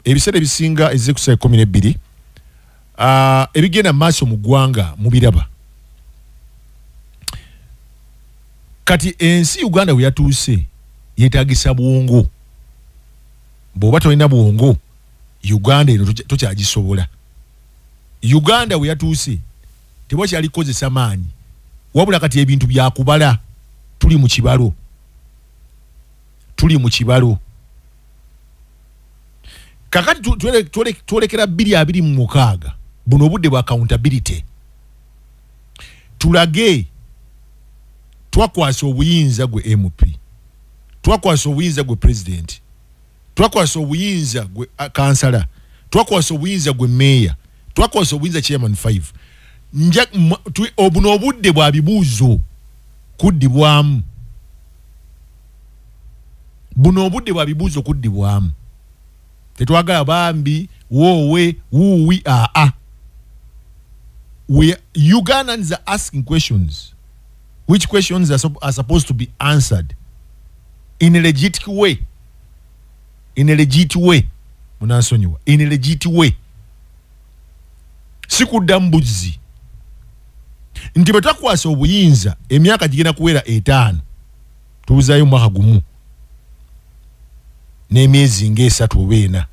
Ebiseera ebisinga ezze ku ssaawa 12. Ebigenda maaso mu ggwanga mubiraba. Kati ensi Uganda we yatuuse yeetagisa bwongo. Bw'oba tolina bwongo, Uganda eno tokyagisobola. Uganda we yatuuse tewakyali kukozesa maanyi, wabula kati ebintu byakubala. Tuli mu kibalo, tuli mu kibalo. Kakati twolekera 2026. Buno obudde bwa accountability. Tulage twakwasa obuyinza gwe MP, twakwasa obuyinza gwe president, twakwasa obuyinza gwe kansala, twakwasa obuyinza gwe meya, twakwasa obuyinza chairman 5. Obuno obudde bwa bibuuzo kuddibwamu. Buno obudde bwa bibuuzo kuddibwamu. Tetwagala bambi woowe wuuwi aa. Ugandans are asking questions. Which questions are supposed to be answered in a legit way. In a legit way. Munansonyiwa. In a legit way. Sikudda mbuzi. Nti bwe twakwasa obuyinza emyaka gigenda kuwera 5. Tubuzaayo omwaka gumu n'emyezi ng'esatu oba ena.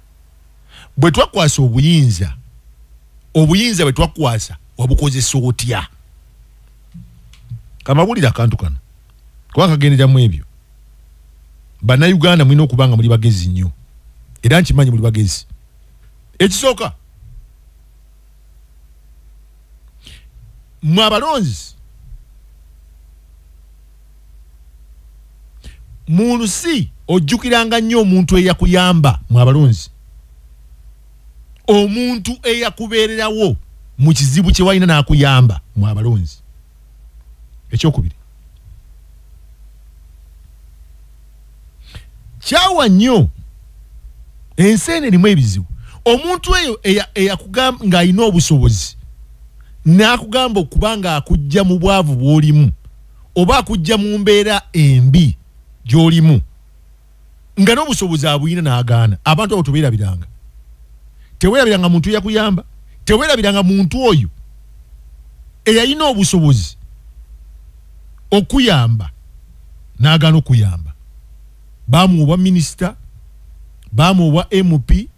Bwe twakwasa obuyinza, obuyinza bwe twakwasa wabukozesa otya? Kamabulira akantu kano kuba kagenderamu ebyo. Bannayuganda mulina okuba nga muli bagezi nnyo, era nkimanyi muli bagezi. Ekisooka, mmwe abalonzi mu nsi ojjukiranga nnyo omuntu eyakuyamba. Mmwe abalonzi, omuntu eyakubeererawo mu kizibu kye walina n'akuyamba. Mmwe abalonzi. Ekyokubiri, kyawa nnyo ensi eno erimu ebizibu. Omuntu eyo eyakugamba ng'alina obusobozi n'akugamba okuba ng'akujja mu bwavu bw'olimu oba akujja mu mbeera embi gy'olimu nga n'obusobozi abuyina n'agaana. Abantu abo tobeerabiranga. Teweerabiranga muntu eyakuyamba, teweerabiranga muntu oyo eyalina obusobozi okuyamba n'agaana okuyamba. Bamuwa obwa minisita, bamuwa obwa MP,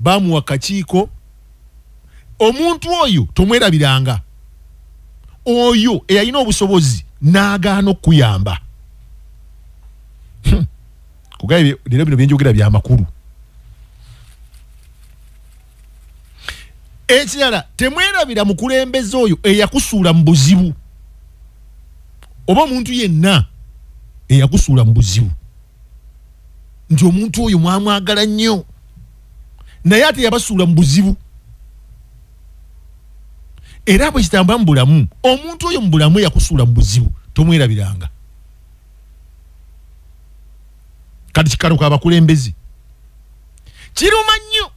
bamuwa kakiiko. Omuntu oyo tomwerabiranga, oyo eyalina obusobozi n'agaana okuyamba. Kugaye leero bino byenjogera bya makulu. Ekirala, temwerabira mukulembeze oyo eyakusuula mu buzibu, oba omuntu yenna eyakusuula mu buzibu, nti omuntu oyo mwamwagala nnyo naye ate yabasuula mu buzibu. Era bwe kitambula mu bulamu, omuntu oyo mu bulamu eyakusuula mu buzibu tomwerabiranga. Kati kikalo k'abakulembeze kiruma nnyo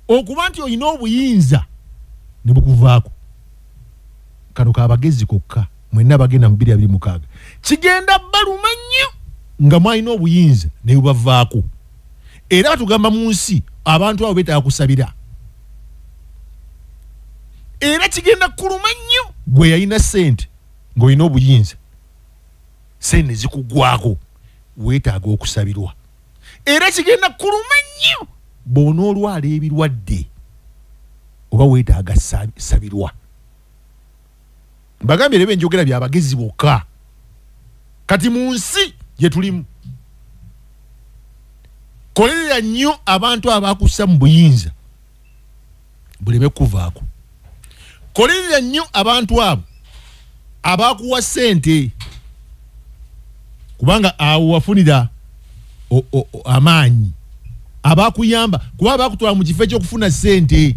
okuba nti olina obuyinza ne bukuvaako. Kano k'abagezi kokka mwenna bagenda mu 2026. Kigenda baluma nnyo nga mwalina obuyinza ne bubavaako. Era batugamba mu nsi abantu abo beetaaga kusabira. Era kigenda kuluma nnyo gwe yalina ssente ng'olina obuyinza, ssente ne zikuggwako, weetaaga okusabirwa. Era kigenda kuluma nnyo bw'onoolwala ebirwadde oba weetaaga sabirwa. Mbagambye leero enjogera byabagezi bokka. Kati mu nsi gye tulimu, kolerera nnyo abantu abakussa mu buyinza buleme kuvaako. Kolerera nnyo abantu abo abakuwa ssente, kubanga awo wafunira amaanyi, abakuyamba kuba bakutwala mu kifo ekyokufuna ssente.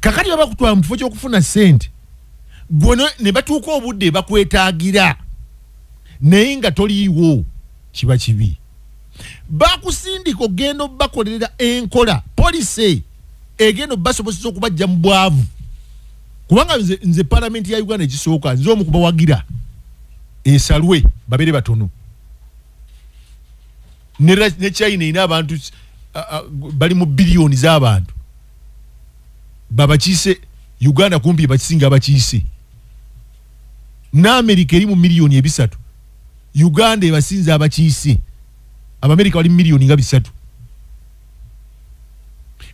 Kakati babakutwala mu kifo ky'okufuna ssente, gwe ne batuuka obudde bakwetaagira naye nga toliiwo, kiba kibi. Bakusindika ogenda obakolerera enkola policy egenda obasobozesa okubajja mu bwavu. Kubanga nze palamenti ya Uganda ekisooka nze omu kubawagira esalwe babeere batono. Ne China ina abantu bali mu billioni z'abantu. Babakiise Uganda kumpi bakisinga abakiise. Na America eri mu 3 million. Uganda ebasinza abakiise. Abamerika bali 3 million.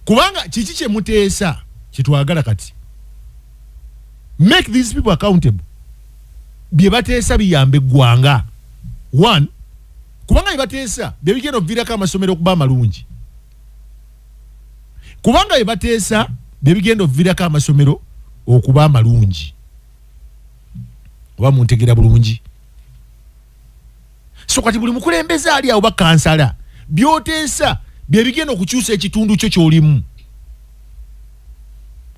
Kubanga kiki kye muteesa kyetwagala kati? Make these people accountable. Bye bateesa biyambe eggwanga. One, kubanga bye bateesa bye bigenda okuviirako amasomero okuba amalungi. Kubanga bye bateesa bye bigenda okuviirako amasomero okuba amalungi. Oba muntegeera bulungi? So kati buli mukulembeze ali awo, bakansala, by'oteesa bye bigenda okukyusa ekitundu kyo ky'olimu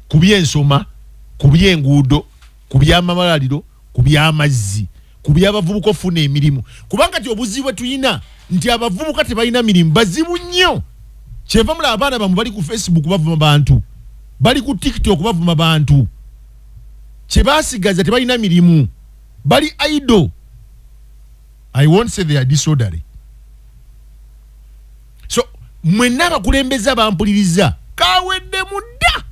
ku byensoma, ku by'enguudo, ku by'amamaliro, ku by'amazzi, ku by'abavubuka ofuna emirimu. Kubanga ti obuzibu bwe tulina nti abavubuka tebalina mirimu, bazibu nnyo. Kyeva mulaba abaana bamwe bali ku Facebook bavuma bantu, bali ku TikTok bavuma bantu. Kyebasigaza tebalina mirimu, bali idle. I won't say they are disorderly. So mwenna abakulembeze abampuliriza, kawedde mudda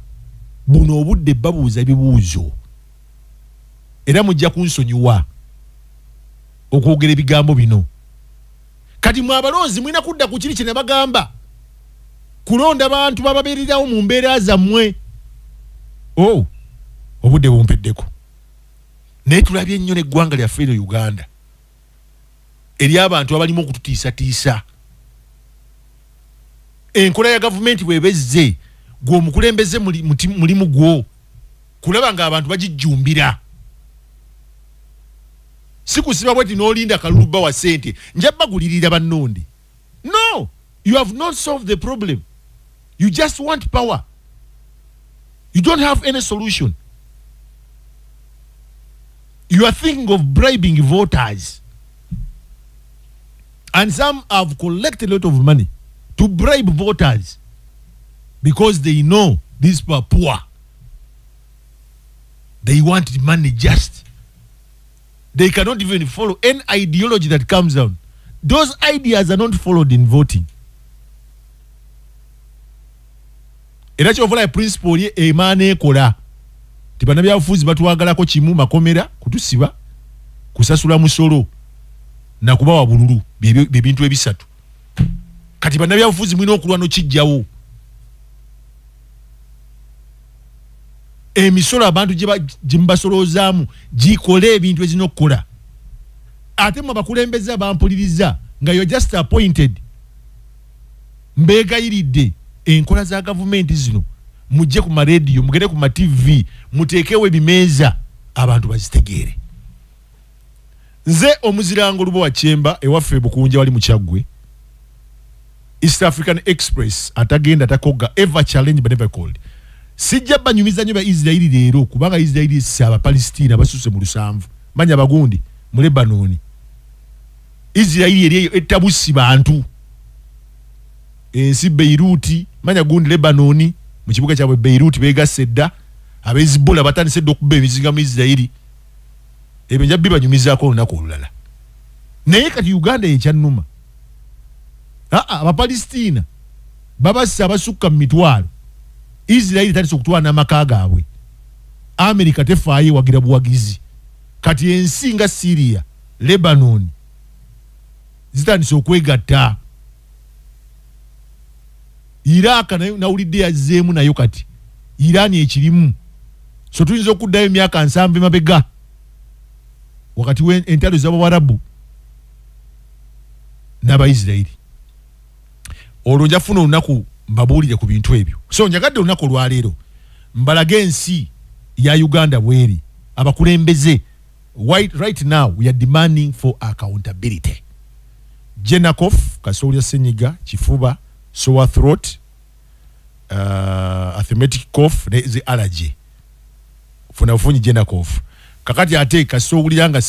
buno obudde babuuza ebibuuzo, era mujja kunsonyiwa okwogera ebigambo bino. Kati mwe abalonzi mulina kudda ku kiri kye ne bagamba kulonda bantu bababeererawo mu mbeera zammwe. O obudde bumpeddeko, naye tulabye ennyo n'eggwanga lyaffe eno Uganda eri abantu abalimu okututiisatiisa. Enkola ya gavumenti bw'eba ezze, gwe omukulembeze mulimu gwo kulaba ng'abantu bagijjumbira, si kusiba bweti n'olinda kalulu wa ssente nja bagulirira bannonde. No, you have not solved the problem. You just want power. You don't have any solution. You are thinking of bribing voters, and some have collected a lot of money to bribe voters because they know these people are poor. They want money. Just they cannot even follow any ideology that comes down. Those ideas are not followed in voting. Era kyova principle ye emaana ekola nti bannabyabufuzi batwagalako kimu: makomera, kutusiba, kusasula musolo nakubawa bululu. Byebintu ebisatu. Kati bannabyabufuzi mulina okulwana okijjawo emisolo abantu gye mubasoloozaamu gikole ebintu ezirina okukola. Ate mwe abakulembeze abampuliriza nga you're just appointed, mbeegayiridde, enkola za gavumenti zino mujje ku marediyo, mugende ku matv, muteekewo ebimeeza abantu bazitegeere. Nze omuzirango Lubowa Kyemba, ewaffe Bukunja wali mukyaggwe. East African Express, atagenda takogga, ever challenge but never called. Sijja banyumiza nnyo ba Isirairi leero, kubanga Isirairi esse Abapalestina basuse mu 70, manya bagundi mu Lebanoni. Isirairi eri eyo ettabusi bantu, ensi Beiruti, manya gundi Lebanoni, mu kibuga kyabwe Beiruti begasse dda. Abezibola batandise dda okuba emizinga mu Isirairi. Ebyo nja bibanyumizaako olunaku olulala. Naye kati Uganda ekyannuma, aa Abapalestina babassa abasukka mu mitwalo. Isirairi etandise okutwala n'amaka gaabwe. Amerika tefaayo, ewagira buwagizi. Kati ensi nga Syria, Lebanon zitandise okwegatta. Iraka nayo nawulidde yazzeemu nayo, kati Irani ekirimu. So tuyinza okuddayo emyaka 70 emabega wakati entalo z'Abawarabu n'Abaisirairi. Olwo nja funa olunaku mbabuulire ku bintu ebyo. So njagadde olunaku olwaleero mbalage ensi ya Uganda bweri. Abakulembeze, right now we are demanding for accountability. Genacof, kasoolya, senyiga, kifuba, sore throat, asthmatic cough ne zi allergy, funa bufunyi Genacof. Kakati ate kasoowulira nga